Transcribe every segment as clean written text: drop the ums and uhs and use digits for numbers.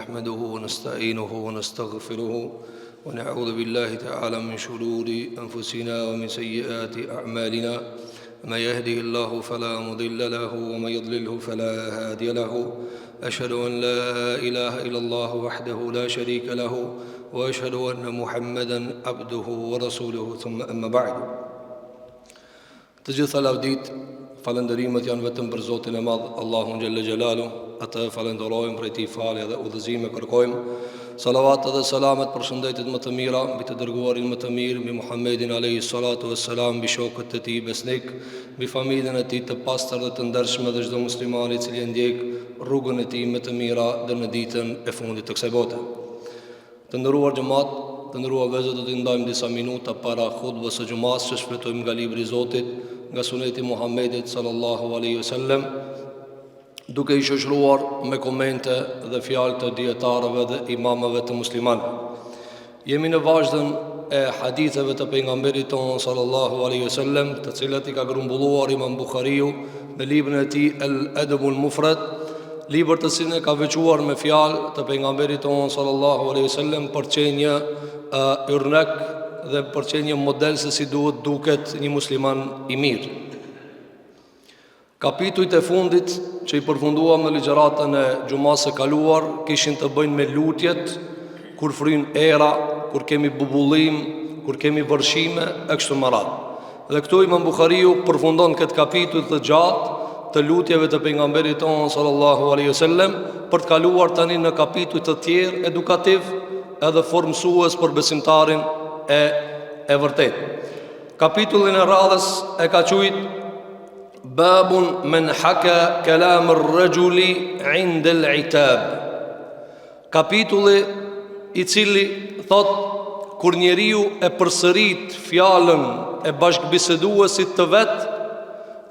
نحمده ونستعينه ونستغفره ونعوذ بالله تعالى من شرور أنفسنا ومن سيئات أعمالنا ما يهده الله فلا مضل له ومن يضلله فلا هادي له أشهد أن لا إله إلا الله وحده لا شريك له وأشهد أن محمدا عبده ورسوله ثم أما بعد Të gjitha lavditë, falënderimet janë vetëm për Zotin e Madh, Allahun xhelle xhelalu, atë e falënderojmë prej tij falje dhe udhëzime kërkojmë. Salavat dhe selamet përshëndetjet më të mira mbi të dërguarin më të mirë, mbi Muhammedin alayhi salatu vesselam, mbi shokët e tij besnik, mbi familjen e tij të pastër dhe të ndershme dhe çdo musliman i cili e ndjek rrugën e tij me të mira deri në ditën e fundit të kësaj bote. Të nderuar xhemat, të nderuar vëllezër, do t'i ndajmë disa minuta para hutbës së xhumasë që shfletojmë nga libri i Zotit, nga suneti i Muhammedit sallallahu alaihi wasallam, duke i shoqëruar me komente dhe fjalë të dijetarëve dhe imamëve të muslimanëve. Jemi në vazhdën e haditheve të pejgamberit tonë sallallahu alaihi wasallam, të cilat i ka grumbulluar Imam Buhariu në librin e tij El Edebul Mufred, libër të cilin e ka veçuar me fjalë të pejgamberit tonë sallallahu alaihi wasallam për të qenë një uh, yrnek dhe për të qenë një model se si duhet duket një musliman i mirë. Kapitujt e fundit që i përfunduam në ligjëratën e xhumasë së kaluar kishin të bëjnë me lutjet kur fryn era, kur kemi bubullimë, kur kemi vërshime e kështu me radhë. Dhe këtu Imam Buhariu përfundon këtë kapitull të gjatë të lutjeve të pejgamberit tonë sallallahu alaihi wasallam për të kaluar tani në kapituj të tjerë edukativ edhe formësues për besimtarin e e vërtetë. Kapitullin e radhës e ka quajt Babun men haka kalam ar-rajuli 'inda al-itab. Kapitulli i cili thotë kur njeriu e përsërit fjalën e bashkëbiseduesit të vet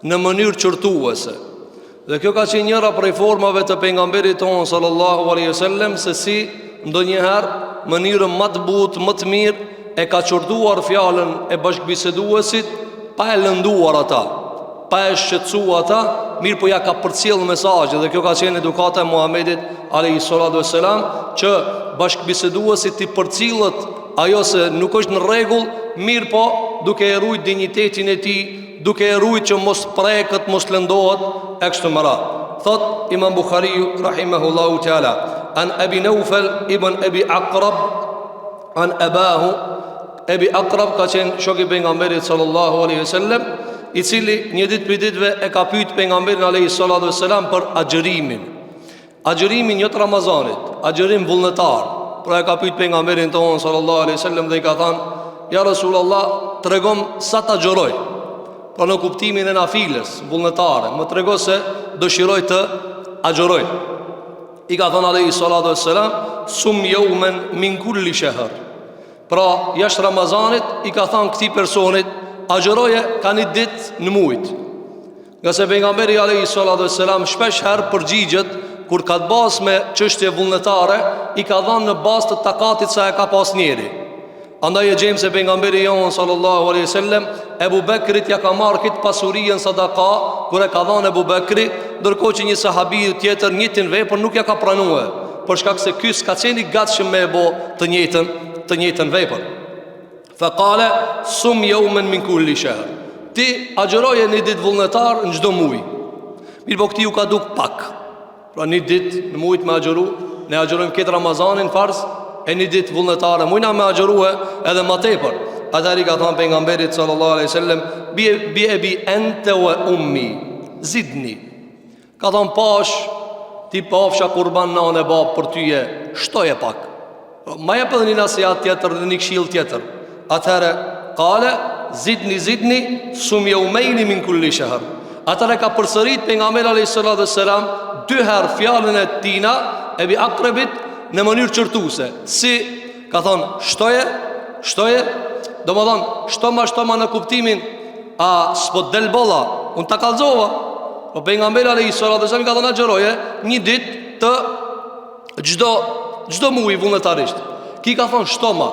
në mënyrë qortuese. Dhe kjo ka qenë njëra prej formave të pejgamberit tonë sallallahu alaihi wasallam se si ndonjëherë mënyrën më të butë, më të mirë e ka qortuar fjalën e bashkëbiseduesit pa e lënduar ata. pa e shqetësu ata, mirëpo ja ka përcjell mesazhin dhe kjo ka qenë edukata e Muhamedit alayhi salatu vesselam që bashkëbiseduesit t'i përcillet ajo se nuk është në rregull, mirëpo duke e rujt dinjitetin e tij, duke e rujt që mos preket, mos lëndohet e kështu me radhë. Thot Imam Buhariu rahimahullahu teala, an Abi Naufal ibn Abi Aqrab an abahu Ebi Akrab ka qenë shok i pejgamberit sallallahu alaihi wasallam, i cili një ditë prej ditëve e ka pyet pejgamberin alaihi salatu wasallam për agjërimin. Agjërimin jo të Ramazanit, agjërim vullnetar. Pra e ka pyet pejgamberin tonë sallallahu alaihi wasallam dhe i ka thënë: "Ja Rasulullah, tregom sa të agjëroj." Pra në kuptimin e nafiles vullnetare, më trego se dëshiroj të agjëroj. I ka thënë alaihi salatu wasallam: "Sum yawman min kulli shahr." Pra, jashtë Ramazanit, i ka thanë këtij personit, agjëroje ka një ditë në mujt. Ngase pejgamberi alejhi salatu ve selam, shpesh herë përgjigjet, kur ka të bazë me çështje vullnetare, i ka dhanë në bazë të takatit sa e ka pas njeri. Andaj e gjejmë se pejgamberi jonë sallallahu aleyhi sallem, Ebu Bekrit ja ka marrë krejt pasurinë sadaka, kur e ka dhanë Ebu Bekri, ndërkohë që një sahabi tjetër njëjtën vepër nuk ja ka pranue. për shkak se ky s'ka qenë i gatshëm me e bo të njëjtën të njëjtën vepër. Fa qala sum yawman min kulli shahr. Ti agjëroje një ditë vullnetar në çdo muaj. Mirëpo këtij ju ka duk pak. Pra një ditë në mujt me agjëru, ne agjërojmë këtë Ramazanin farz e një ditë vullnetare mujna me agjërue edhe ma tepër. Atëherë i ka thënë pejgamberit sallallahu alaihi wasallam bi bi ebi ente wa ummi zidni Ka thonë pash, ti pafsha kurban nanë e babë për tyje, shtoje pak. Ma jep edhe një nasihat tjetër dhe një këshillë tjetër. Atëherë, kale, zidni, zidni, sum jeumejni min kulli shehr. Atëherë ka përsërit pejgamberi alejhi salatu ve selam, dy herë fjalën e tina, Ebi Akrebit, në mënyrë qortuse. Si, ka thonë, shtoje, shtoje, domethonë, shtoma, shtoma në kuptimin, A s'po del boll a, unë ta kallzova. Po pejgamberi alejhi salatu ve selam ka thënë agjëroje një ditë të çdo çdo muaj vullnetarisht. Ky ka thënë shtoma.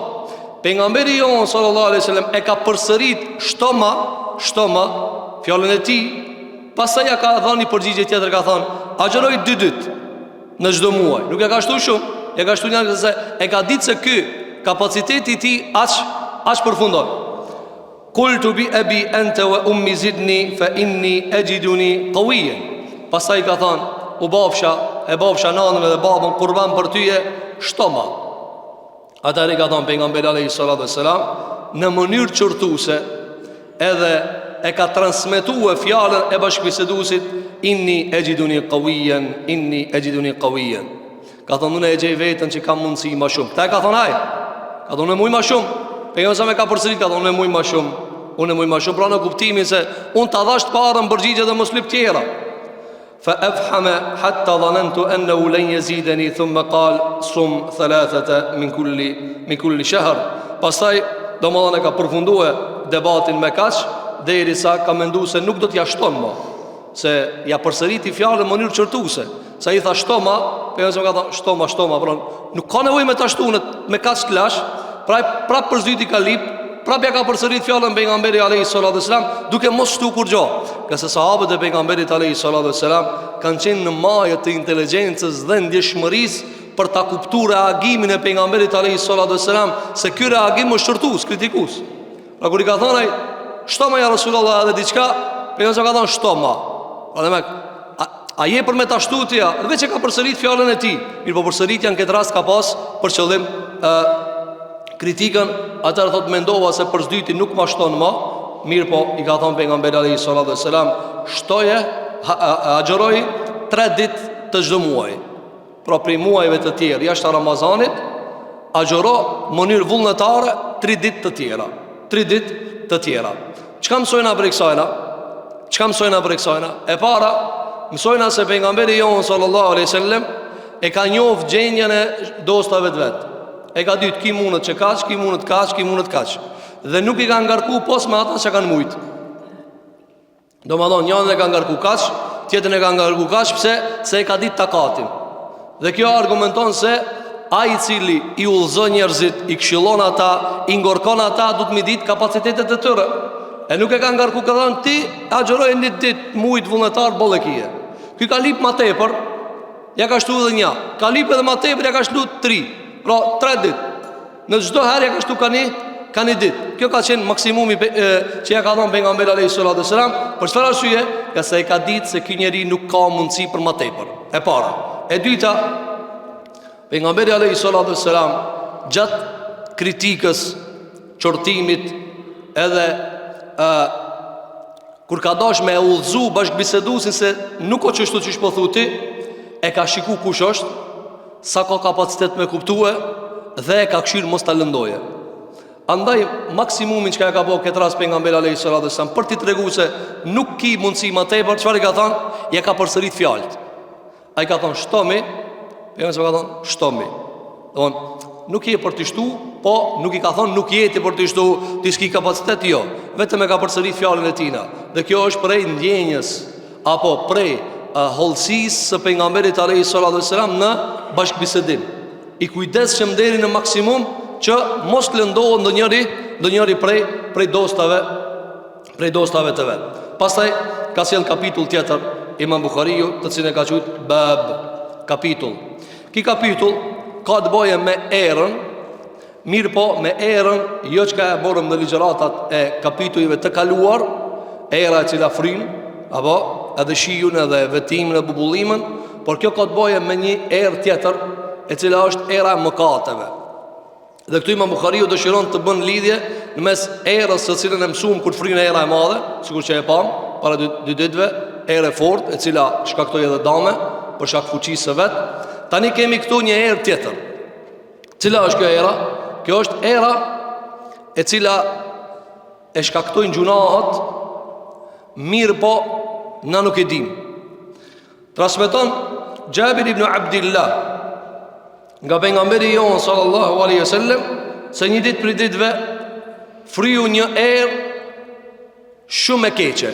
Pejgamberi jonë sallallahu alaihi wasallam e ka përsërit shtoma, shtoma fjalën e tij. Pastaj ja ka dhënë një përgjigje tjetër ka thënë agjëroj dy ditë në çdo muaj. Nuk e ka shtu shumë. ja ka shtu një se e ka ditë se ky kapaciteti i tij aq aq përfundon. Kultu bi ebi ente ve ummi zidni fe inni exhiduni kawijen. Pastaj ka thonë, u bafsha, e bafsha nanën edhe babën, kurban për tyje, shtoma. Atëherë i ka thonë pejgamberi alejhi salatu ve selam, në mënyrë qortuse, edhe e ka transmetue fjalën e bashkëbiseduesit, inni exhiduni kawijen, inni exhiduni kawijen. Ka thonë unë e gjej veten që kam mundësi ma shumë. Këta e ka thonë ai. Ka thonë unë muj ma shumë. Pejgamberi a.s. e ka përsërit, ka thonë unë muj ma shumë. Unë muj ma shumë, pra në kuptimin se unë ta dhash të parën përgjigje dhe mos lyp tjera. Fa afhama hatta dhanantu annahu lan yazidani thumma qal sum thalathata min kulli min kulli shahr. Pastaj domethënë e ka përfundue debatin me kaq derisa ka mendu se nuk do t'ja shton më. Se ja përsëriti fjalën në mënyrë qortuese. Se i tha shtoma, pejgamberi ka thonë shtoma, shtoma, pra nuk ka nevojë me ta shtu në me kaq të lash, pra prap për s'dyti ka lip, prap ja ka përsërit fjalën pejgamberi alayhi salatu selam, duke mos shtu kurgjo. Ngase sahabët e pejgamberit alayhi salatu selam kanë qenë në maje të inteligjencës dhe ndjeshmërisë për ta kuptuar reagimin e pejgamberit alayhi salatu selam se ky reagim është qortues, kritikues. Pra kur i ka thonë ai, shtoma ja Rasulullah edhe diçka, pejgamberi ka thonë shtoma. Pra demek, a, a je për me ta shtu ti a? Veç e ka përsërit fjalën e tij. Mirëpo përsëritja në këtë rast ka pas për qëllim e, kritikën, atëherë thot mendova se për s'dyti nuk ma shton ma, mirëpo i ka thonë pejgamberi alayhi salatu selam, shtoje, agjëroj tre ditë të çdo muaji. Pra prej muajve të tjerë jashtë Ramazanit, agjëro në mënyrë vullnetare 3 ditë të tjera. 3 ditë të tjera. Çka mësojna prej kësajna? Çka mësojna prej kësajna? E para, mësojna se pejgamberi jonë sallallahu alaihi wasallam e ka njoft gjendjen e dostave të vet. E ka ditë ky mundet që kaq, ky mundet kaq, ky mundet kaq. Dhe nuk i ka ngarku pos me ata që kanë mujt. Domethonë, njënin e ka ngarku kaq, tjetrin e ka ngarku kaq, pse? Se e ka ditë takatin. Dhe kjo argumenton se ai i cili i udhëzon njerëzit, i këshillon ata, i ngarkon ata, duhet m'i ditë kapacitetet e tyre. E nuk e ka ngarku ka thonë, ti agjëroje një ditë mujt vullnetar, boll e kije. Ky ka lip ma tepër, ja ka shtu edhe një. Ka lip edhe ma tepër, ja ka shtu tri. Pra, tre ditë. Në çdo herë ja ka shtu ka një, ka një ditë. Kjo ka qenë maksimumi pe, e, që ja ka dhënë pejgamberi alayhi salatu wasalam, për çfarë arsye? Ngase e ka ditë se ky njeri nuk ka mundësi për ma tepër. E para. E dyta, pejgamberi alayhi salatu wasalam gjatë kritikës, qortimit edhe ë Kur ka dash me e udhëzu bashkëbiseduesin se nuk o qështu qysh po thu ti, e ka shiku kush është, sa ka kapacitet me kuptue dhe e ka kqyr mos ta lëndoje. Andaj maksimumin çka e ka bo këtë rast pejgamberi alayhi salatu wasallam për t'i tregu se nuk ki mundësi ma tepër, çfarë i ka thënë? Ja ka përsërit fjalët. Ai ka thonë shtomi, pejgamberi ka thonë shtomi. Domthon nuk je për të shtu, po nuk i ka thonë nuk je ti për të shtu, ti s'ki kapacitet jo. Vetëm e ka përsërit fjalën e tina. Dhe kjo është prej ndjenjës apo prej uh, hollësisë së pejgamberit alayhi salatu wasalam në bashkëbisedim. I kujdesshëm deri në maksimum që mos lëndohet ndonjëri, ndonjëri prej prej dostave prej dostave të vet. Pastaj ka sjell kapitull tjetër Imam Buhariu, të cilin e ka quajt Bab kapitull. Ky kapitull ka të bëjë me erën, mirëpo me erën jo çka e morëm në ligjëratat e kapitujve të kaluar, era e cila fryn, apo edhe shiun edhe vetimin e bubullimën, por kjo ka të bëjë me një erë tjetër, e cila është era e mëkateve. Dhe këtu Imam Buhariu dëshiron të bën lidhje në mes erës së cilën e mësuam kur fryn era e madhe, sikur që e pam para dy, dy ditëve, erë e fortë e cila shkaktoi edhe dame për shkak fuqisë së vet. Tani kemi këtu një erë tjetër. Cila është kjo era? Kjo është era e cila e shkaktojnë gjunahet, mirëpo na nuk e dimë. Transmeton Xhabir ibn Abdillah nga pejgamberi jonë sallallahu alaihi wasallam se një ditë prej ditëve fryu një erë shumë e keqe.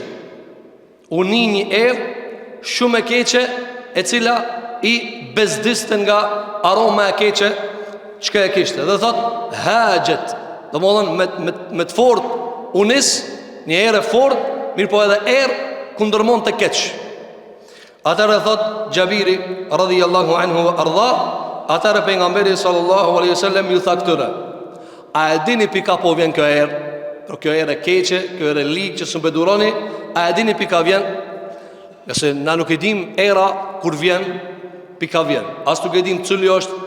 U ni një erë shumë e keqe e cila i bezdiste nga aroma e keqe çka e kishte. Dhe thot haxhet, domethënë me me me të fortë u nis një erë e fortë, mirëpo edhe erë kundërmonte keq. Atëherë thot Xhabiri radhiyallahu anhu wa arda. Atëherë pejgamberi sallallahu alaihi wasallam ju tha këtyre: A e dini pi ka po vjen kjo erë? Pra kjo erë e keqe, kjo erë e ligë që s'un pe duroni, a e dini pi ka vjen? Nëse na nuk e dim era kur vjen, pi ka vjen. As nuk e dim cili është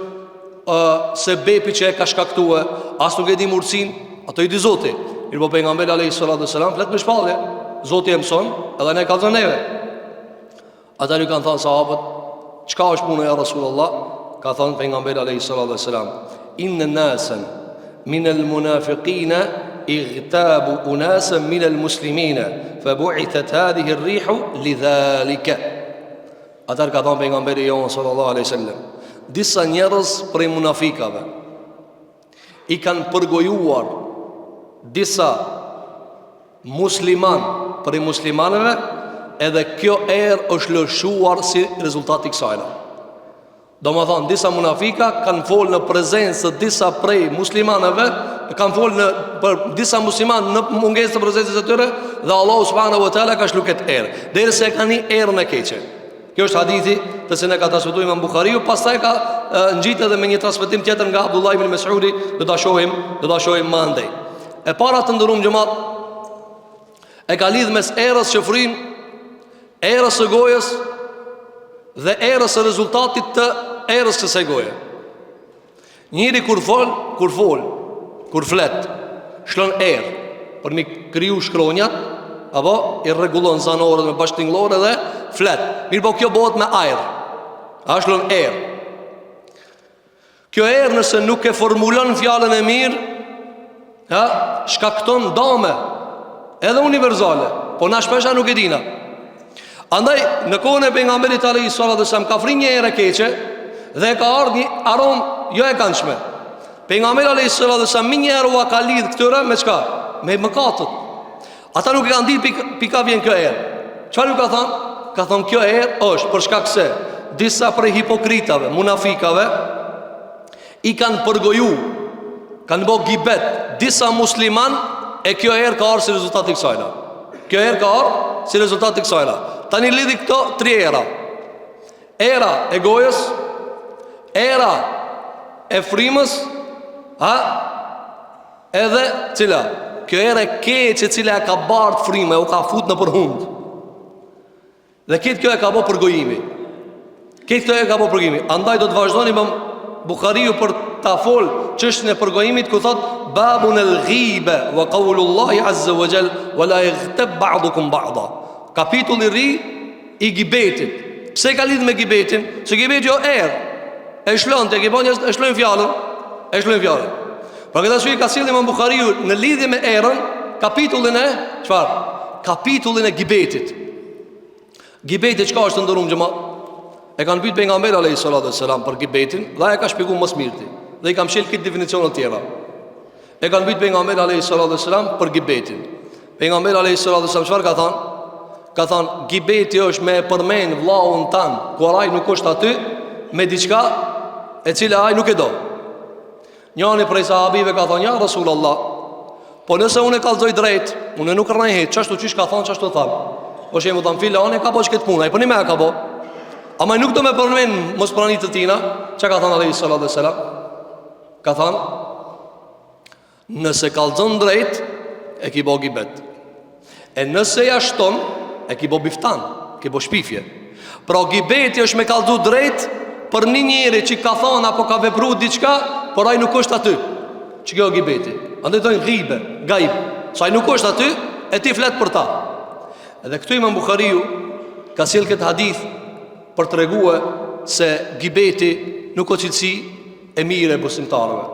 uh, sebepi që e ka shkaktue, as nuk e dim urtësinë, ato i di Zoti. Mirëpo pejgamberi alayhi salatu wasalam flet me shpallje. Zoti e mëson, edhe na e kallzon neve. Atëherë ju kanë thënë sahabët, çka është puna ja Rasulullah? Ka thënë pejgamberi alayhi salatu wasalam, inna nasan min al munafiqina igtabu unasan min al muslimina fa bu'ithat hadhihi ar-rihu lidhalika. Atëherë ka thënë pejgamberi jonë sallallahu alaihi wasallam, disa njerëz prej munafikave i kanë përgojuar disa musliman prej muslimanëve edhe kjo erë është lëshuar si rezultat i kësajna. Domethonë, disa munafika kanë folë në prezencë të disa prej muslimanëve, kanë folë në, për disa musliman në mungesë të prezencës së tyre, dhe Allahu subhanahu wa taala ka shlu këtë erë. Derisa e ka ni erën e keqe. Kjo është hadithi të cilin e ka transmetuar Imam Buhariu, pastaj ka ngjit edhe me një transmetim tjetër nga Abdullah ibn Mesudi, do ta shohim, do ta shohim më andej. E para të nderum xhemat e ka lidh mes erës që fryn, erës së gojës dhe erës së rezultatit të erës së kësaj goje. Njeri kur fol, kur fol, kur flet, shlon erë për m'i kriju shkronjat, apo i rregullon zanoret me bashkëtingëllore dhe flet. Mirëpo kjo bëhet me ajër. A shlon erë. Kjo erë nëse nuk e formulon fjalën e mirë, ha, shkakton dame, edhe universale, po na shpeshherë nuk e dina. Andaj, në kohën e pejgamberit alejhi salatu ve selam, ka fry një erë e keqe dhe ka ardhë një aromë jo e kandshme. Pejgamberi alejhi salatu ve selam, menjëherë ua ka lidhë këtyre me çka? Me mëkatet. Ata nuk e kanë ditë pi, pi ka vjen kjo erë. Çfarë ju ka thonë? Ka thonë kjo erë është për shkak se disa prej hipokritave, munafikave, i kanë përgoju, kanë bo gibet disa musliman e kjo erë ka ardhë si rezultat i kësajna. Kjo erë ka ardhë si rezultat i kësajna. Tani lidhi këto tri era. Era e gojës, era e frymës, ha? Edhe cila? Kjo erë e keqe e cila e ka bartë fryma, u ka fut nëpër hundë. Dhe këtë kjo e ka bo përgojimi. Këtë kjo e ka bo përgojimi. Andaj do të vazhdon imam Buhariu për ta fol çështjen e përgojimit ku thot babun el ghibe wa qaulullahi azza wa jall wa la yaghtab ba'dukum ba'da. Kapitull i ri i gibetit. Pse e ka lidh me gibetin? Se gibeti o erë. E shlon, te gibon e shlon fjalën. E shlon fjalën. Për këtë arsye ka sjellë Imam Buhariu në lidhje me erën kapitullin e çfarë? Kapitullin e gibetit. Gibeti çka është të nderum xhemat? E kanë pyet pejgamberin alayhi salatu wasalam për gibetin dhe ai e ka shpjeguar më së miri. Dhe i ka mshel këtë definicionet tjera. E kanë pyet pejgamberin alayhi salatu wasalam për gibetin. Pejgamberi alayhi salatu wasalam çfarë ka thënë? Ka thënë gibeti është me e përmend vllaun tan, kur ai nuk është aty me diçka e cila ai nuk e do. Njani prej sahabive ka thonë, ja Rasulullah, po nëse unë e kallzoj drejt, unë nuk rrej hiç, qashtu qysh ka thonë, qashtu tham. Po shembull tham filani ka bo qët punë, ai po nime e ka bo. Ama nuk do me përmend mos prani të tina, çka ka thonë alayhi salatu wasalam? Ka thonë, Nëse kallzon drejt, e ki bo gibet. E nëse ja shton, e ki bo biftan, ki bo shpifje. Pra gibeti është me kallzu drejt për një njeri që ka thonë apo ka vepru diçka, por ai nuk është aty. Që kjo gibeti. Andaj thonë gibe, gajb. Se ai nuk është aty, e ti flet për ta. Edhe këtu Imam Buhariu ka sjell këtë hadith për tregue se gibeti nuk o cilësi e mirë e besimtarëve.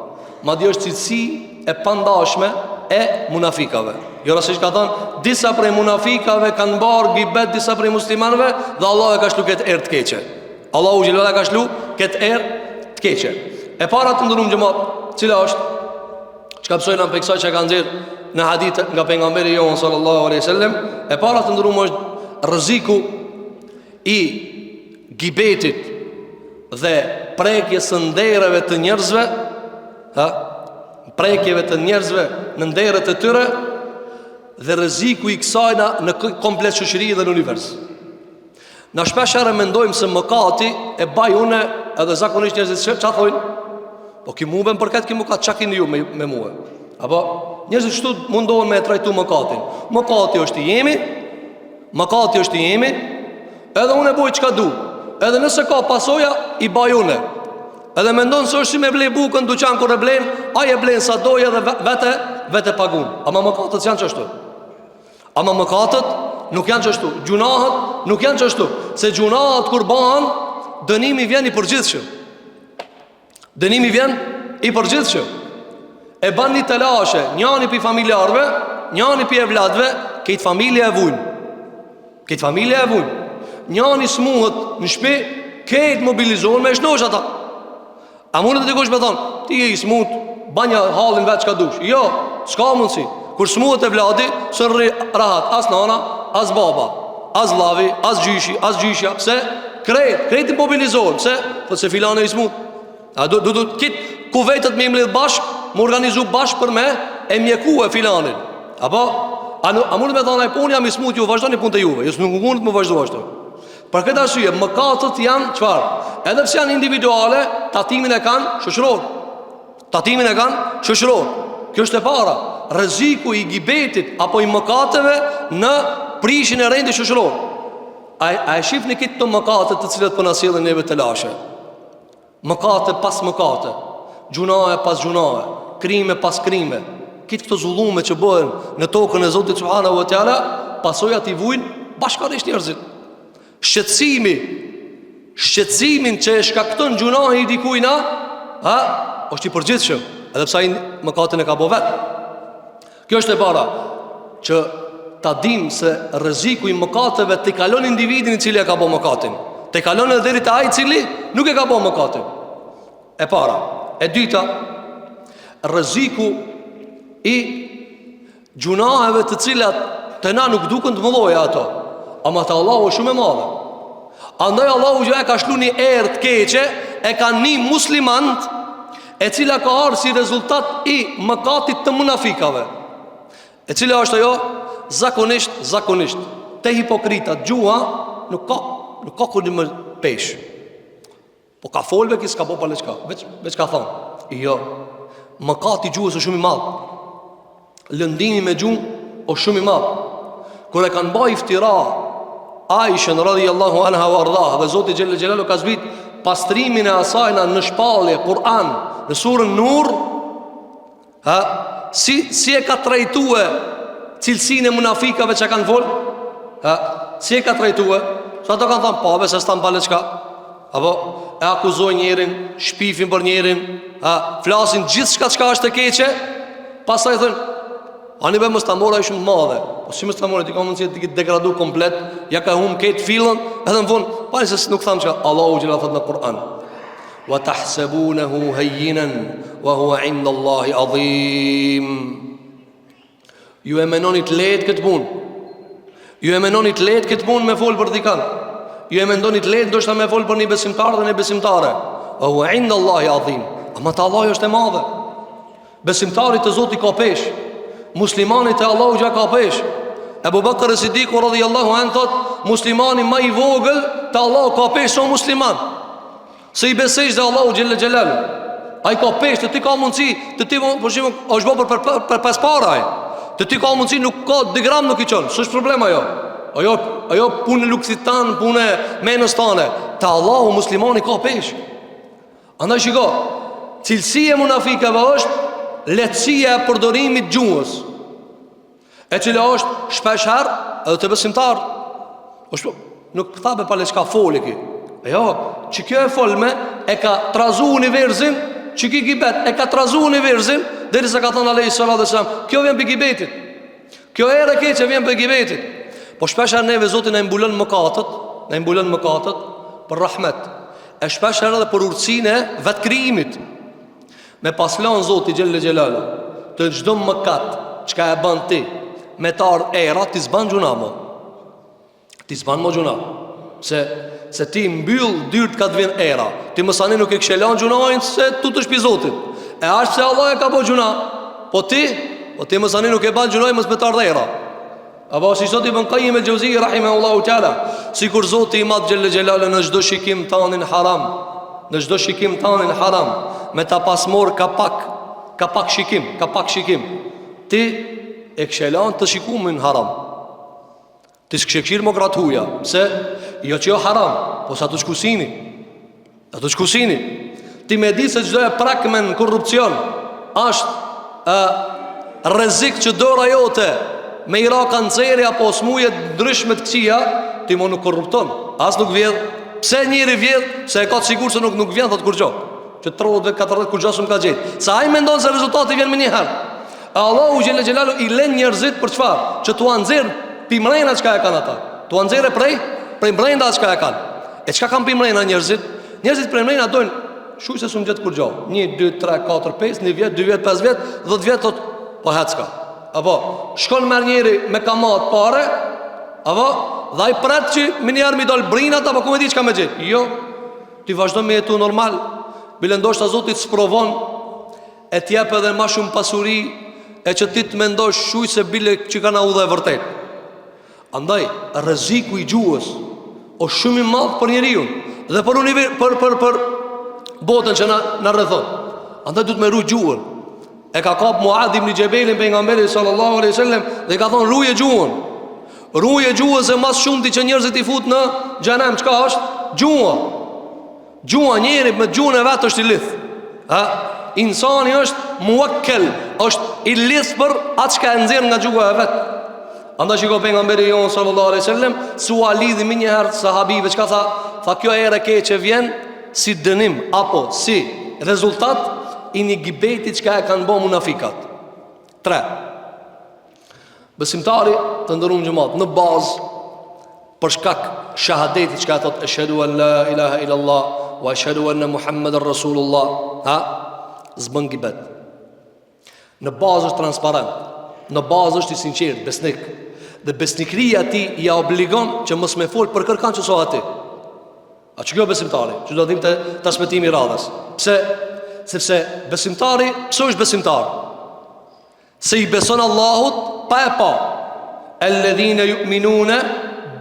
Madje është cilësi e pandashme e munafikave. Jo rastësisht ka thënë, disa prej munafikave kanë barë gibet disa prej muslimanëve dhe Allahu e ka shlu këtë erë të keqe. Allahu xhel e ka shlu këtë erë të keqe. E para të nderum xhemat, cila është çka mësojna prej kësaj që ka nxjerr në hadith nga pejgamberi jonë sallallahu alaihi wasallam, e para të nderum është rreziku i gibetit dhe prekjes së ndereve të njerëzve, ha, prekjeve të njerëzve në nderet e tyre dhe rreziku i kësajna në komplet shoqëri dhe në univers. Na shpesh herë mendojmë se mëkati e baj unë. edhe zakonisht njerëzit ça thojnë? Po ky mu më përket ky mëkat, ça kini ju me, me mue? Apo, njerëzit kështu mundohen me e trajtu mëkatin. Mëkati është i jemi, mëkati është i jemi, edhe unë e boj çka du. Edhe nëse ka pasoja, i baj une. Edhe mendon se është si me ble bukën n'duqan kur e blen, ai e blen sa dojë edhe vete, vete pagun. Ama mëkatet s'janë qashtu. Ama mëkatet nuk janë qashtu. Gjunahët nuk janë qashtu. Se gjunahët kur bahen, dënimi vjen i përgjithshëm. Dënimi vjen i përgjithshëm. E ban një telashe, njani pi familjarve, njani pi evladve, kejt familja e vujnë. Kejt familja e vujnë. Njani smuhet në shpi, kejt mobilizohen me e shnosh ata. A mundet dikush me thonë, ti je i smut, banja hallin vetë çka dush. Jo, s'ka mundësi. Kur smuhet evladi, s'rri rahat, as nana, as baba, as vllavi, as gjyshi, as gjyshja, pse? Krejt, krejt mobilizohen, pse? Po se filani i smut. A do do do kit kuvetet me i mledh bashk, me organizu bashk për me e mjekue filanin. Apo a, a mundet me thonë ai po unë jam i smut ju vazhdoni punët e juve. Jo nuk mundet me vazhdu ashtu. Për këtë arsye, mëkatet janë çfarë? Edhe pse janë individuale, tatimin e kanë shoqëror. Tatimin e kanë shoqëror. Kjo është e para. Rreziku i gibetit apo i mëkateve në prishjen e rendit shoqëror. A, a e shifni këto mëkate të cilat po na sjellin neve telashe? Mëkate pas mëkate, gjunahe pas gjunahe, krime pas krime. Krejt këto zullume që bëhen në tokën e Zotit subhanahu wa taala, pasojat i vujnë bashkarisht njerëzit. Shqetësimi, shqetësimin që e shkakton gjunahi i dikujna, ha, është i përgjithshëm, edhe pse ai mëkatin e ka bo vet. Kjo është e para që ta dim se rreziku i mëkateve tejkalon individin i cili e ka bo mëkatin. Tejkalon edhe deri te ai i cili nuk e ka bo mëkatin. E para. E dyta, rreziku i gjunaheve të cilat te na nuk duken të mëdhaja ato, ama te Allahu është shumë e madhe. Andaj Allahu që e ka shlu një erë të keqe, e ka ni muslimant e cila ka ardhë si rezultat i mëkatit të munafikave. E cila është ajo? Zakonisht, zakonisht, te hipokritat, gjuha nuk ka, nuk ka kurrnjë peshë. Po ka fol be ky s'ka bo pale çka, veç, veç ka thonë. Jo, mëkati i gjuhës është shumë i madh. Lëndimi me gjuhë është shumë i madh. Kur e kanë ba iftira Aishën radhiyallahu anha wa ardhaha dhe Zoti xhelle xhelalu ka zbrit pastrimin e asajna në shpallje Kur'an në surën Nur ha si si e ka trajtue cilësinë e munafikave që kanë fol ha si e ka trajtue sa ato kanë thënë po be se s'thamë pale çka Apo e akuzojnë njerin, shpifin për njerin, ha, flasin gjithçka çka është e keqe, pastaj thonë, ani be mos ta marr ai shumë të madhe. Po si mos ta marr, ti ka mundësi të degradu komplet, ja ka humb këtë fillon, edhe në fund, pa se nuk tham çka Allahu xhela thot në Kur'an. Wa tahsabunahu hayyinan wa huwa 'inda Allahi 'azim. Ju e menoni të lehtë këtë punë. Ju e menoni të lehtë këtë punë me fol për dikan. Ju e mendoni të lehtë ndoshta me fol për një besimtar dhe një besimtare. Wa huwa inda Allahi adhim. Ama te Allahu është e madhe. Besimtari te Zoti ka peshë. Muslimani te Allahu xha ka peshë. Ebu Bekër es-Sidiku radhiyallahu anhu thot, muslimani ma i vogël te Allahu ka peshë se musliman. Se i besejsh dhe Allahu xhelle xhelalu Ai ka peshë, te ti ka mundësi Te ti, për shembull, është bo për, për, për, për pes para ai Te ti ka mundësi nuk ka 2 gram nuk i çon S'është problem ajo Ajo, ajo punë e luksit tanë, punë e menës tane Te Allahu muslimani ka peshë Andaj shiko Cilësia e munafikave është Lehtësia e përdorimit gjuhës E cila është shpesh herë edhe te besimtar është nuk tha be pale çka foli ky. E jo, që kjo e folme e ka trazu universin, që ky gibet e ka trazu universin, derisa ka thënë alejhi salatu ve selam, kjo vjen prej gibetit. Kjo erë e keqe vjen prej gibetit. Po shpesh herë neve Zoti na i mbulon mëkatet, na i mbulon mëkatet për rahmet. E shpesh herë edhe për urtësinë e vetkrijimit. Me pas lanë Zoti xhelle xhelalu Të çdo mëkat Çka e ban ti Me t'ardh era Ti s'ban gjunah mo Ti s'ban mo gjunah Se, se ti mbyll dyrt ka të vjen era Ti mësanej nuk e kishe lanë gjunahin Se tutesh pi Zotit E ashtë se Allah e ka bo gjunah Po ti Po ti mësanej nuk e ban gjunahin Mos me t'ardh era Apo si thot Ibn Kajim el Xhevzije Rahimehullahu Teala Sikur Zoti i madh xhelle xhelalu Në çdo shikim tanin haram. Në çdo shikim tanin haram Me ta pas marrë ka pak Ka pak shikim, ka pak shikim Ti e kishe lanë të shikumin haram Ti s'kishe kqyrë mo gratë huja Pse? Jo që jo haram Po s'o tu shku syni S'o tu shku syni Ti me di se çdo e prekme në korrupsion Ashtë e, rrezik që dora jote Me i ra kanceri apo smuje ndryshme të këqija Ti mo nuk korrupton As nuk vjedh Pse njeri vjedh Se e ka të sigurt se nuk, nuk vjen thot kurgjo Që 30 vjet 40 kurgjo s'më ka gjetë Se ai mendon se rezultati vjen menjëherë E Allahu xhele xhelaluhu i len njerëzit për çfarë? Që t'ua nxjerr pi mrena çka e kanë ata. T'ua nxjerr prej prej mrenda çka e kanë. E çka kanë pi mrena njerëzit? Njerëzit prej mrena dojnë shuj se s'um gjet kurgjo. 1 2 3 4 5, 1 vjet, 2 vjet, 5 vjet, 10 vjet thot po hecka. Apo shkon merr njeri me kamat pare, apo dhe ai pret që menjëherë m'i dal brinat apo ku me di çka me gjet. Jo. Ti vazhdon me jetu normal. Bile ndoshta Zoti të sprovon e t'jep edhe ma shumë pasuri e që ti të mendosh shuj se bile që ka na udha e vërtet. Andaj, rreziku i gjuhës është shumë i madh për njeriun dhe për univer, për për për botën që na na rrethon. Andaj duhet me rujt gjuhën. E ka kap Muadh ibn Xhebelin pejgamberi sallallahu alaihi wasallam dhe i ka thonë ruje gjuhën. Ruje gjuhën se ma s'shumti që njerëzit i fut në xhenem çka është? Gjuha. Gjuha njeri me gjuhën e vet është i lidh. Ha? Insani është muwakkel, është i lidh për atë çka e nxjerr nga gjuha e vet. Andaj shiko pejgamberi jon sallallahu alaihi wasallam, s'ua lidhi menjëherë sahabive, çka tha? Tha kjo erë e keqe vjen si dënim apo si rezultat i një gibeti çka e kanë bo munafikat. 3. Besimtari të nderum xhemat në bazë për shkak shahadetit çka thot eshhedu en la ilaha illa allah wa eshhedu enne muhammeden rasulullah, ha s'bën gibet. Në bazë është transparent, në bazë është i sinqert, besnik. Dhe besnikëria e tij ja obligon që mos me fol për kërkan që s'o aty. A që kjo besimtari? Që do të dim te transmetimi i radhës. Pse? Sepse besimtari, pse është besimtar? Se i beson Allahut pa e pa. Alladhina yu'minuna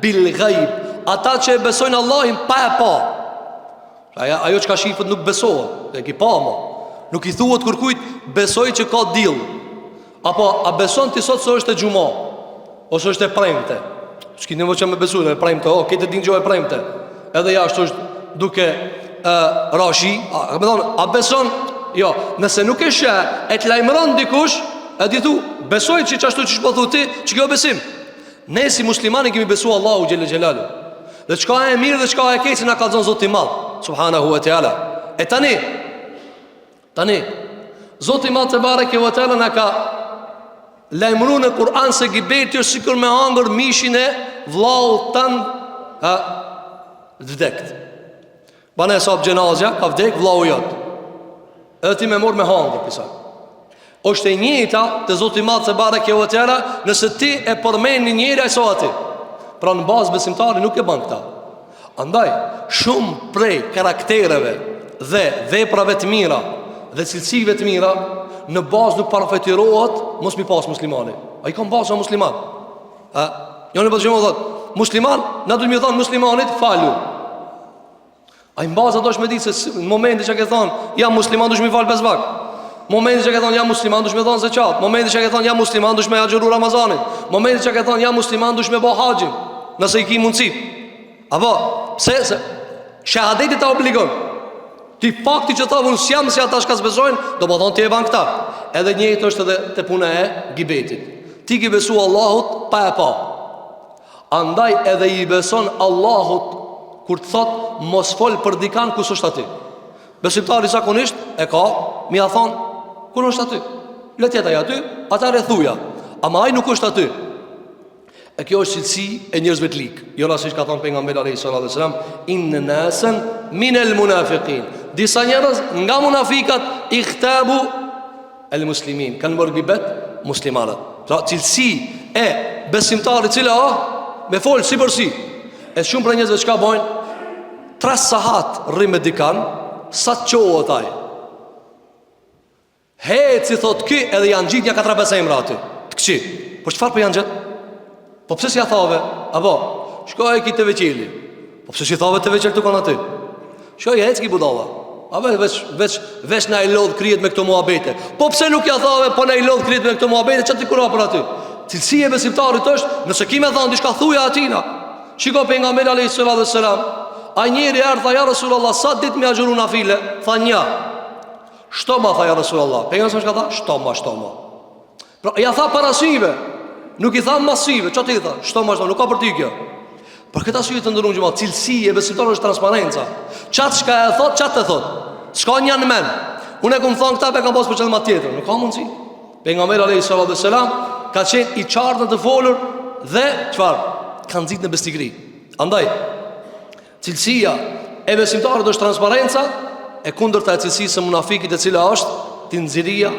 bil ghaib. Ata që e besojnë Allahin pa e pa. Ajo ajo çka shifet nuk besohet. E ki pa mo. Nuk i thuhet kërkujt besoj që ka diell. Apo a beson ti sot se është e xhuma? Ose është e premte? S'ki nevojë që me besu, e premte, o, këtë din që e premte. Edhe jashtë është duke e, ra shi, a, me thonë, a beson? Jo, nëse nuk e sheh, e të lajmëron dikush, e ti thu, besoj që qashtu qysh po thu ti, që kjo besim. Ne si muslimani kemi besu Allahu xhele xhelaluhu. Dhe çka e mirë dhe çka e keqe na kallzon Zoti i madh, subhanahu wa taala. E tani, Tani, Zoti i madh tebareke ve teala na ka lajmëru në Kur'an se gibeti është sikur me hangër mishin e vllaut tand ha, të vdekt. Bane hesap xhenazja, ka vdek vllau jot. Edhe ti me morr me hangër, pisa. është e njëjta te Zoti i madh tebareke ve teala, nëse ti e përmen një njeri, ai s'o aty. Pra në bazë besimtari nuk e ban këta. Andaj, shumë prej karaktereve dhe veprave të mira dhe cilësive të mira në bazë nuk parafytyrohet mos mi pas muslimani. Ai ka n'bazë musliman. A njoni po të thot, musliman, na duhet mi thon muslimanit falu. Ai në bazë duhesh me ditë se në momentin që ke thon, jam musliman duhesh mi fal pesë vakt. Momentin që ke thon jam musliman duhesh me dhon zeqat. Momentin që ke thon jam musliman duhesh me agjëru Ramazanin. Momentin që ke thon jam musliman duhesh me bë haxhin, nëse i ki mundësi. Apo, pse se shahadeti ta obligon. Ti fakti që tha unë s'jam si ata çka s'besojnë, do me thonë ti e ban këta. Edhe njëjtë është edhe te puna e gibetit. Ti ki besu Allahut pa e pa. Andaj edhe i beson Allahut kur të thot mos fol për dikan ku s'është aty. Besimtari zakonisht e ka me ia thon kur është aty. Le të jetë ai aty, atëherë thuja. Ama ai nuk është aty. E kjo është cilësi e njerëzve të lig. Jo rastësisht ka thënë pejgamberi alayhi salatu wasalam, "Inna nasan min al munafiqin." Disa njerëz nga munafikat ightabu al muslimin, kanë bërë gibet muslimanët. Pra cilësi e besimtarit cila o me fol si për si. E shumë prej njerëzve çka bojnë? Tre sahat rri me dikan, sa të çohet ai. Heci thot ky edhe janë ngjit nja 4-5 emra aty. Të këqij. Po çfarë po janë ngjit? Po pse s'ja thave? Apo, shko e ki teveqeli. Po pse s'i thave teveqel tu kanë aty? Shko i hecki budalla. A veç, veç, veç, veç na i lodh kryet me këto muhabete. Po pse nuk ja thave, po na i lodh kryet me këto muhabete, ça ti kura për aty? Cilësia e besimtarit është, nëse ki me thanë diçka thuja atina. Shiko pejgamberi alayhi salatu wassalam, ai njeri erdh tha ja Rasulullah, sa ditë me agjëru nafile? Tha një. Shtoma tha ja Rasulullah. Pejgamberi çka tha? Shtoma, shtoma. Pra ja tha para syve. Nuk i tha mas syve, çka ti tha? Shtoma, shtoma, nuk ka për ty kjo. Për këtë arsye të nderuar xhemat, cilësi e besimtarit është transparenca. Qat çka e thot, qat e thot. S'ka një në men. Unë e kom thonë këta, e kam pas për qëllim atë tjetër. Nuk ka mundësi. Pejgamberi alayhi salatu wasalam ka qenë i qartë në të folur dhe çfarë? Ka nxit në besnikëri. Andaj cilësia e besimtarit është transparenca, e kundërta e cilësisë së munafikit e cila është tinziria,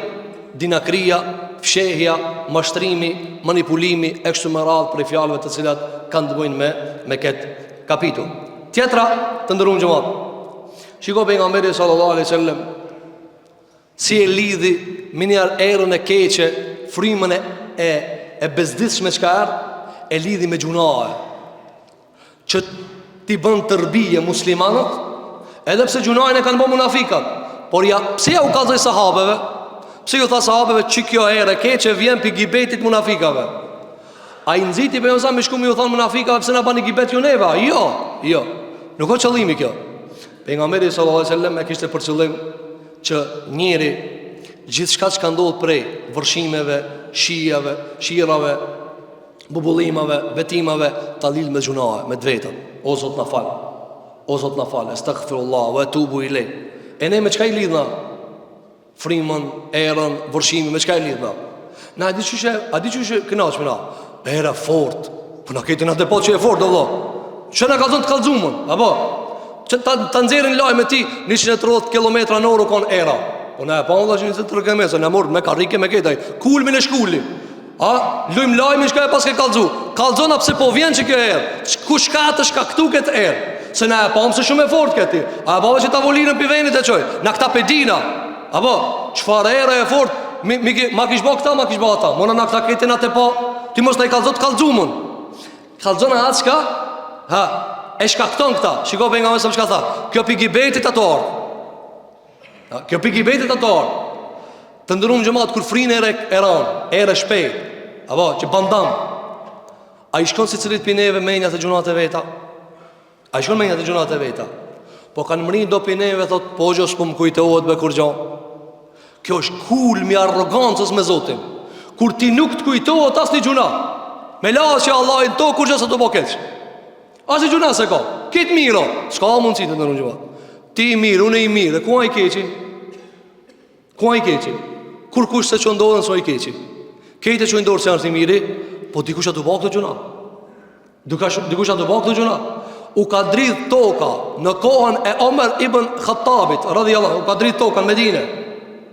dinakria, fshehja, mashtrimi, manipulimi e kështu me radhë prej fjalëve të cilat kanë të bëjnë me me këtë kapitull. Tjetra, të nderuar xhemat. Shiko pejgamberi sallallahu alaihi wasallam Si e lidhi menjëherë erën e keqe, frymën e, e, e bezdisshme çka erdh, e lidhi me gjunahe. Që t'i bën tërbije muslimanët, edhe pse gjunahin e kanë bo munafikat, por ja, pse ja u kallzoi sahabeve? Pse ju tha sahabeve që kjo erë e keqe vjen pi gibetit munafikave? A i nxiti pejgamberi me shku me ju thonë munafikave pse na bani gibet ju neve? Jo, jo. Nuk o qëllimi kjo. Pejgamberi sallallahu alajhi wasallam e kishte për qëllim që njeri gjithçka që ka ndodhur prej vërshimeve, shijave, shirave, bubullimave, vetimave, ta lidh me gjunahe, me të vetën. O Zot na fal. O Zot na fal. Astaghfirullah wa atubu ilay. E ne me çka i lidhna? Frymën, erën, vërshimin, me çka e lidhna? Na a di qysh e, a di qysh e kënaqemi na? Era fort. Po na këtë na depo që e fort, do vëlla. Që na kallzon të kallzumën, apo? Që ta ta nxjerrin lajme ti 130 kilometra në orë kon era. Po na e pa vëlla që 130 kilometra, na mor me karrike me këta. Kulmin e shkuli. A lujm lajmin çka e paske kallzu. Kallzona pse po vjen që kjo erë. Kush ka të shkaktu këtë erë? Se na e pamë se shumë e fort këti. A e pamë që tavolinën pi venit e çoj. Na këta pe dina. Apo çfarë ere e fort? Mi, mi, ma kish bo këta, ma kish bo ata. Mona na këta këtë na te pa. Ti mos na i kallzo të kallzumën. Kallzona atë çka? Ha, e shkakton këta. Shiko pejgamberi sa çka tha. Kjo pi gibetit ato ardh. Ha, kjo pi gibetit ato ardh. Të nderum xhemat kur frin erë e ran, erë e shpejt. Apo që ban dam. A i shkon secilit pi neve menja te gjunat e veta? A i shkon menja te gjunat e veta? Po kanë mri do pi neve thot, po gjo s'po më kujtohet be kurgjo. Kjo është kulmi i arrogancës me Zotin. Kur ti nuk të kujtohet asnjë gjunah. Me la që Allahi në to kurgjo s'o tu bo keq. Asnjë gjunah s'e ka. Krejt mirë, s'ka mundësi të nderum xhemat. Ti i mirë, unë i mirë, e ku a i keqi? Ku a i keqi? Kurkush s'e çon dorën s'o i keqi. Krejt e çojnë dorën se është i miri, po dikush a tu bo këto gjunah. Dikush, dikush a tu bo këto gjunah. U ka dridh toka në kohën e Omer ibn Khattabit, radijallahu, u ka dridh toka në Medine.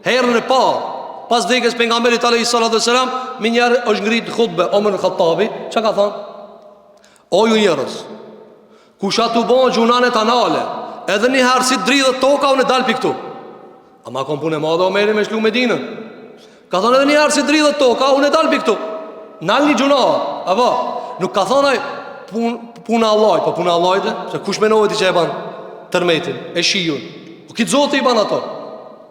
Herën e parë, pas vdekjes pejgamberit alayhi salatu selam, menjëherë është ngrit hutbe Omer ibn Khattabi, çka ka thonë? O ju njerëz, kush a tu bo gjunah le ta nale, edhe një herë si dridhet toka, unë dal pi këtu. Ama kon punë e madhe Omeri me shlu Medinën. Ka thonë edhe një herë si dridhet toka, unë dal pi këtu. Nalni gjunah, apo? Nuk ka thonë ai pun, puna Allahit, po puna Allahit, se kush menove ti që e ban tërmetin, e shiun. Po krejt Zoti i ban ato.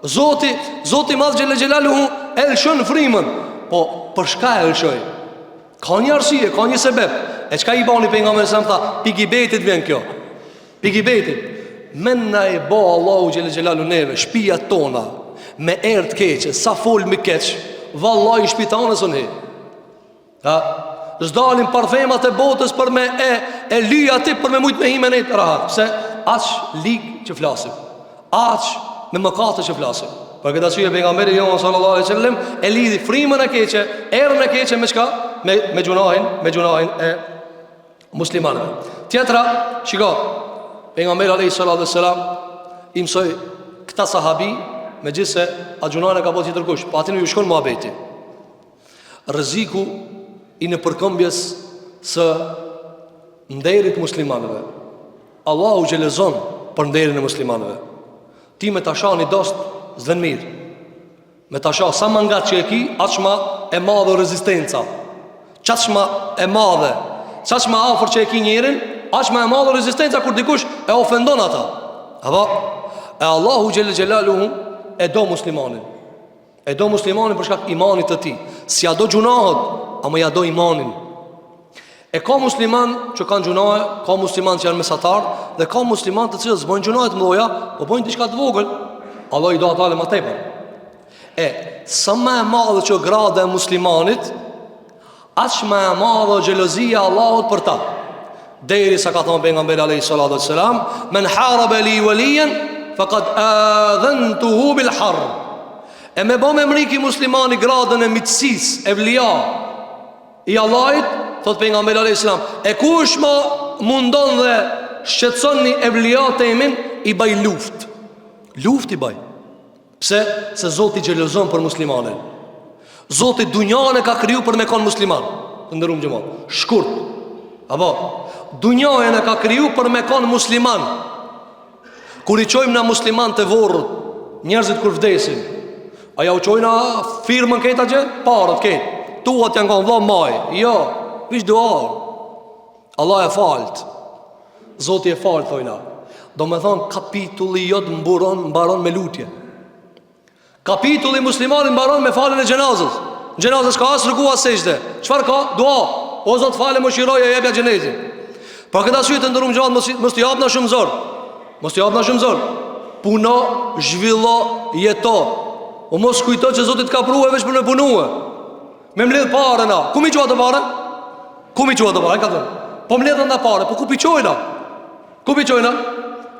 Zoti, Zoti i madh xhele xhelaluhu e lëshon frymën. Po për çka e lëshoi? Ka një arsye, ka një sebeb. E çka i bani pejgamberi sa tha, pi gibetit vjen kjo. Pi gibetit. Men na e bo Allahu xhele xhelaluhu neve, shpijat tona me erë të keqe, sa folmi keq, vallahi shpi tane s'un hi. Ha? S'dalin parfemat e botës për me e, e ly aty për me mujt me hi me nejt rahat. Pse? Aq lig që flasim. Aq me mëkate që flasim. Për këtë arsye pejgamberi jonë sallallahu alaihi wasallam e lidhi frymën e keqe, erën e keqe me çka? Me me gjunahin, me gjunahin e muslimanëve. Tjetra, shiko, pejgamberi alaihi salatu wasalam i mësoi këta sahabi, megjithëse a gjunahin e ka bo tjetërkush, po atyne ju shkon muhabeti. Rreziku i nëpërkëmbjes së nderit muslimanëve. Allahu xhelozon për nderin e muslimanëve. Ti me ta sha një dost s'vjen mirë. Me ta sha sa ma ngat që e ki, aq ma e madhe rezistenca. Qaq ma e madhe, qaq ma afër që e ki njerin, aq ma e madhe rezistenca kur dikush e ofendon ata. Apo e Allahu xhelle xhelaluhu e do muslimanin. E do muslimanin për shkak imanit të tij. S'ja do gjunahet, ama ja do imanin. E ka musliman që kanë gjunahe, ka musliman që janë mesatar dhe ka musliman të cilët s'bojnë gjunahe të mëdha, po bojnë diçka të vogël. Allah i do ata edhe më tepër. E sa më e madhe që grada e muslimanit, aq më e madhe xhelozia e Allahut për ta. Derisa ka thonë pejgamberi alayhi salatu wassalam, "Men haraba li waliyan faqad adhantuhu bil harb." E me bo me mrri ki muslimani gradën e miqësisë, evlija i Allahit, thot pejgamberi alayhi salam, e kush më mundon dhe shqetëson një evlija temin, i baj luftë. Luftë i baj. Pse? Se Zoti xhelozon për muslimanin. Zoti dunjanë e ka kriju për me kon musliman. Të nderum xhemat. Shkurt. Apo, dunjanë e ka kriju për me kon musliman. Kur i çojmë na musliman te vorret, njerëzit kur vdesin, a ja u çojna firmën krejt atje? Paret krejt. Tuat janë konë vlla maj. Jo, veç dua. Allah e falt. Zoti e falt, thojna. Domethonë, kapitulli jot mburon, mbaron me lutje. Kapitulli muslimanit mbaron me faljen e xhenazës. Në xhenazë s'ka as ruku as sexhde. Çfarë ka? Dua. O Zot fale mëshiroje, jepja xhenetin. Për këtë arsye të nderum xhemat, mos, mos t'i japna shumë zor. Mos t'i japna shumë zor. Puno, zhvillo, jeto. O mos kujto që Zoti t'ka prue veç për me punue. Me mbledh pare na. Ku m'i çu ato pare? Ku m'i çu ato pare? Ka thënë. Po mbledhën na pare, po ku p'i çojna? Ku p'i çojna?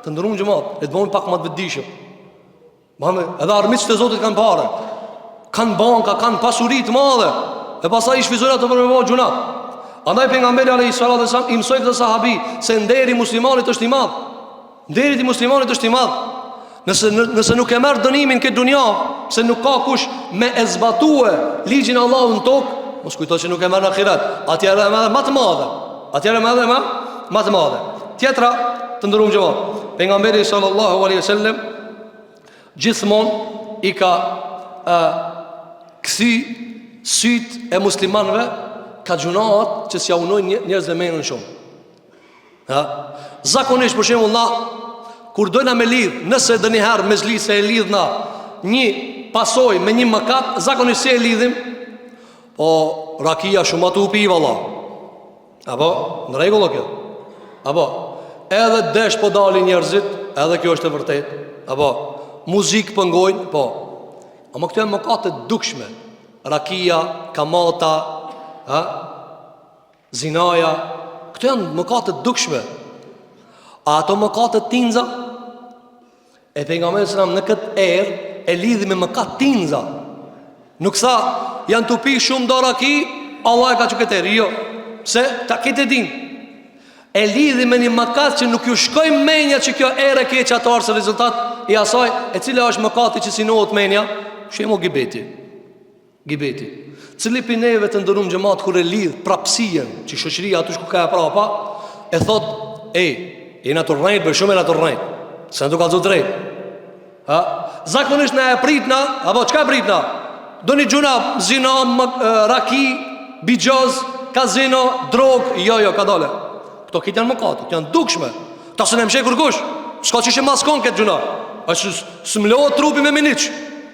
Të nderum xhemat, le të bëhemi pak më të vetëdijshëm. Mame, edhe armiqtë e Zotit kanë pare. Kanë banka, kanë pasuri të madhe. E pastaj i shfrytëzojnë ato për me bë gjynah. Andaj pejgamberi alayhi salatu wasallam i mësoi këtë sahabi se nderi i muslimanit është i madh. Nderi i muslimanit është i madh. Nëse nëse nuk e merr dënimin këtë dunja, se nuk ka kush me e zbatue ligjin e Allahut në tokë, mos kujto që nuk e merr në ahiret. Atëherë e merr më të madhe. Atëherë e merr më më të madhe. Tjetra, të nderum xhemat. Pejgamberi sallallahu alaihi wasallam gjithmonë i ka ë kthy syt e muslimanëve ka gjunahet që s'ja unojnë njerëzve menën shumë. Ha? Zakonisht për shembull na kur dojna me lidh, nëse ndonjëherë mexhlise e lidhna një pasojë me një mëkat, zakonisht si e lidhim? Po rakia shumë aty u pi valla. Apo në rregull kjo? Apo edhe desh po dalin njerëzit, edhe kjo është e vërtetë. Apo muzikë po ngojnë, po. Ama këto janë mëkate të dukshme. Rakia, kamata, ha? Zinaja, këto janë mëkate të dukshme. A ato mëkate të tinza? E pejgamberi alejhi selam në këtë erë e lidhi me mëkat tinza. Nuk tha, janë tu pi shumë do raki, Allah e ka çu këtë erë. Jo, se ta këtë e din. E lidhi me një mëkat që nuk ju shkoi menja që kjo erë e keqe ato si rezultat i asaj, e cila është mëkati që s'unohet menja, shembull gibeti. Gibeti. Cili pi neve të nderum xhemat kur e lidh prapësien që shoqëria aty shku ka e prapa, e thot, ej, jena tu rrejt, bëj shumë jena tu rrejt, se tu kallzu drejt. Ha? Zakonisht na e pritna, apo çka e pritna? Doni gjynah, zina, raki, bixhoz, kazino, drogë, jo, jo, kadale. Këto krejt janë mëkate, këto janë dukshme. Ta s'e msheh kërkush, s'ka qysh e maskon këtë gjynah. A që s'mlohet trupi me miniq.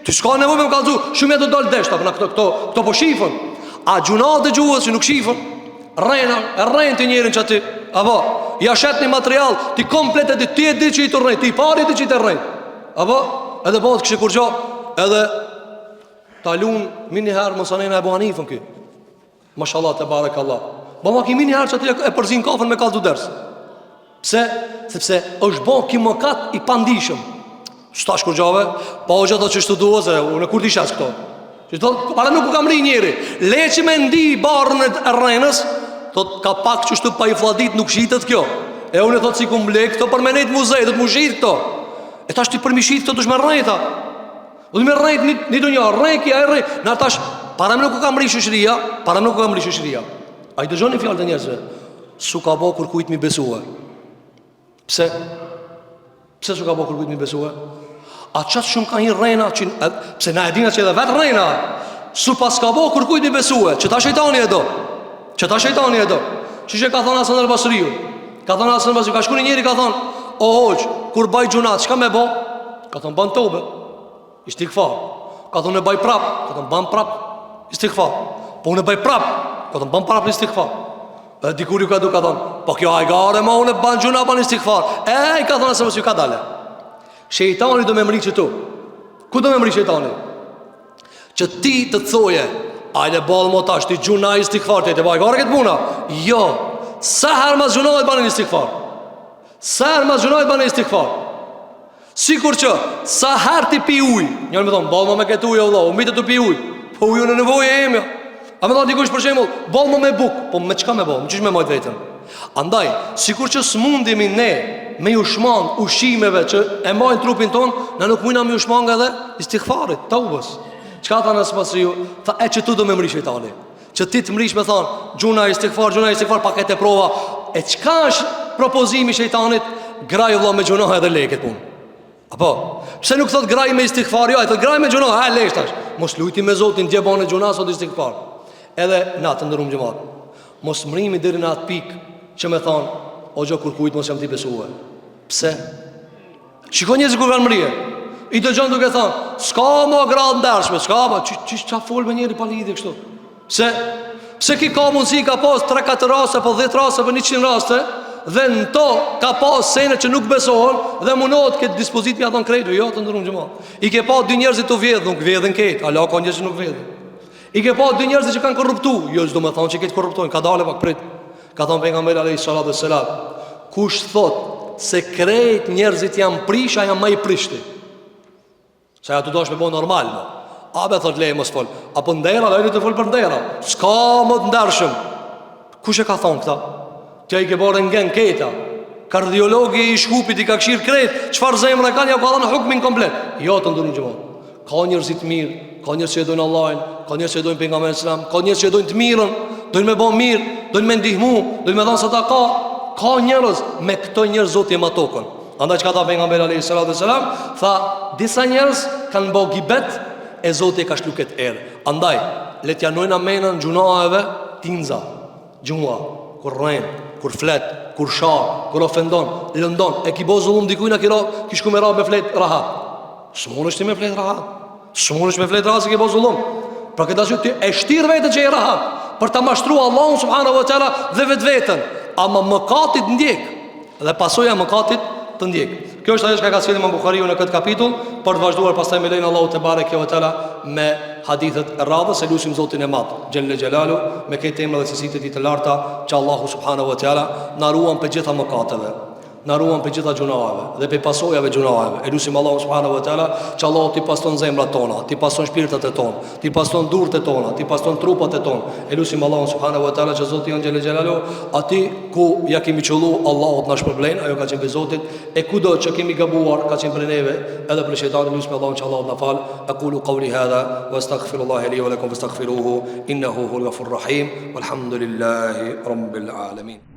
Ti s'ka nevojë me më kallzu, shumë jetë do dalë deshta, po këto, këto, këto po shifen. A gjynahet e gjuhës që nuk shifen, rrena, e rren ti njerin që aty, apo, ja shet një material, ti komplet e di, ti e di që je tu rrejt, ti i pari e di që je tu rrejt. Apo, edhe bëhet kështë kurgjo, edhe ta lun menjëherë mos anena Ebu Hanifën ky. Mashallah tebarekallah. Ba ma ki menjëherë që aty e përzin kafen me kallzu ders. Pse? Sepse është bo ki mëkat i pandishëm. S'tash kurgjave, pa o gjata që shtu duhet, se unë kur t'i shes këto. Që thot, para nuk u kam ri njeri. Le që me ndi barrën e rrenës, thot, ka pak që shtu pa i flladit nuk shitet kjo. E unë thot, si kum ble këto për me nejtë muze, do të mu shit këto. E tash ti për mi shit këto dush me rrejta. Do të me rrejt një, një dunja, rrejki, ai rrejt. Na tash, para nuk u kam ri shoqëria, para nuk u kam ri shoqëria. A i dëgjoni fjalët e njerëzve? S'u ka bo kërkujt mi besue. Pse? Pse s'u ka bo kërkujt mi besue? A qatë shumë ka hi rrena që, e, Pse na e dina që edhe vetë rrena S'u pas ka bo kërkujt mi besue Qeta shejtani e do Qeta shejtani e do Qysh e ka thonë Hasan al-Basriu Ka thonë Hasan al-Basriu Ka shku një njeri ka thonë O hoxhë. kur baj gjynah, çka me bo? Ka thonë, ban tobe, istigfar. Ka thonë, e baj prap, ka thonë, ban prap, istigfar. Po unë e baj prap, ka thonë, ban prap istigfar. Dhe dikur ju ka du, ka thonë, po kjo hajgare ma unë e ban gjynah, ban istigfar. E, i ka thonë, Hasan Basriu, kadale. Shejtani do me mri qëtu. Ku do me mri shejtani? Që ti të thoje, ajde boll mo tash ti gjynah istigfar, ti të baj hajgare këtë puna. Jo, sa herë mas gjynahit banë istigfar. Sa herë mas gjynahit banë istigfar. Sikur që, sa herë ti pi ujë, njëri me thonë, boll mo me këtë ujë, o vlla, u mbyte tu pi ujë, po ujë në nevojë e jemi. A me thonë dikush për shembull, boll mo me bukë, po me çka me bo, me qysh me majt veten. Andaj, sikur që s'mundemi ne me ju shmang ushqimeve që e majnë trupin ton, na nuk mujna me ju shmang edhe istigfarit, taubës. Çka tha Hasan Basriu? Tha e qëtu do me mri shejtani. Që ti të mrish me thonë, gjynah istigfar, gjynah istigfar, pa këtë prova. E çka është propozimi i shejtanit? Graj vlla me gjynah edhe le këtë punë. Apo, pse nuk thot graj me istigfar, jo, ai thot graj me gjynah, ha, lesh tash. Mos lujti me Zotin, dje bane gjynah, sot istigfar. Edhe na të nderum xhemat. Mos mrimi deri në atë pikë që me thonë, o gjo kurkujt mos jam t'i besue. Pse? Shiko njerëzit ku kanë mrije. I dëgjon duke thonë, s'ka mo gra t'ndershme, s'ka mo, që, që, që fol me njeri pa lidhje kështu? Pse? Pse ki ka mundësi ka pas 3-4 raste, apo 10 raste, apo 100 raste, dhe në to ka pas sene që nuk besohen, dhe munohet këtë dispozitë me ja thonë krejtu, jo, të nderum xhemat. I ke pa dy njerëzit tu vjedh, nuk vjedhin krejt, ala ka njerëz që nuk vjedhin. I ke pa dy njerëzit që kanë korruptu, jo, s'do me thonë që krejt korruptojnë, kadale pak prit. Ka thonë pejgamberi alejhi salatu ve selam, kush thot se krejt njerëzit janë prish, ai a ma i prishti. Se aty dosh me bo normal mo. A be thot leje mos fol. Apo ndera, dhe të fol për ndera. S'ka më të ndershëm. Kush e ka thonë këta? Ti i ke bo rengen keta. Kardiologi i Shkupit i ka kshir krejt. Çfarë zemra kanë, ja ka dhënë hukmin komplet. Jo të nderum xhemat. Ka njerëz të mirë, ka njerëz që e dojnë Allahin, ka njerëz që e dojnë pejgamberin selam, ka njerëz që e dojnë të mirën, dojnë me bo mirë, dojnë me ndihmu, dojnë me dhënë sadaka. Ka njerëz me këto njerëz Zoti e ma tokën. Andaj çka tha pejgamberi alayhi salatu wasalam, tha disa njerëz kanë bo gibet e Zoti e ka shlu këtë erë. Andaj le t'ja vnojna menën gjunaheve tinza, gjuha, kur rren, kur flet, kur shan, kur ofendon, lëndon, e ki bo zullum dikujna ki ra, ki shku me ra me flet rahat. S'munësh ti me flet rahat. S'munësh me flet rahat se ke bo zullum. Pra këtë arsye ti e shtir veten që je rahat për ta mashtru Allahun subhanahu wa taala dhe vetveten. Ama mëkati të ndjek dhe pasoja e mëkatit të ndjek. Kjo është ajo që ka sjellë Imam Buhariu në këtë kapitull për të vazhduar pastaj me lejen e Allahut tebareke ve teala me hadithet e radhës e lusim Zotin e Madh xhelle xhelalu me këto emra dhe cilësitë e tij të larta që Allahu subhanahu wa taala na ruan prej gjitha mëkateve. Na ruan prej gjitha gjunaheve dhe prej pasojave gjunaheve. E lusim Allahun subhanahu wa taala që Allahu t'i pastron zemrat tona, t'i pastron shpirtat e tonë, t'i pastron durët e tona, t'i pastron trupat e tonë. E lusim Allahun subhanahu wa taala që Zoti jonë xhelle xhelalu aty ku ja kemi qëllu Allahu të na shpërblen, ajo ka qenë prej Zotit, e kudo që kemi gabuar ka qenë prej neve, edhe prej shejtanit lusim Allahun që Allahu të na fal. Aqulu qawli hadha wa astaghfirullaha li wa lakum fastaghfiruhu innahu huwal ghafurur rahim. Walhamdulillahi rabbil alamin.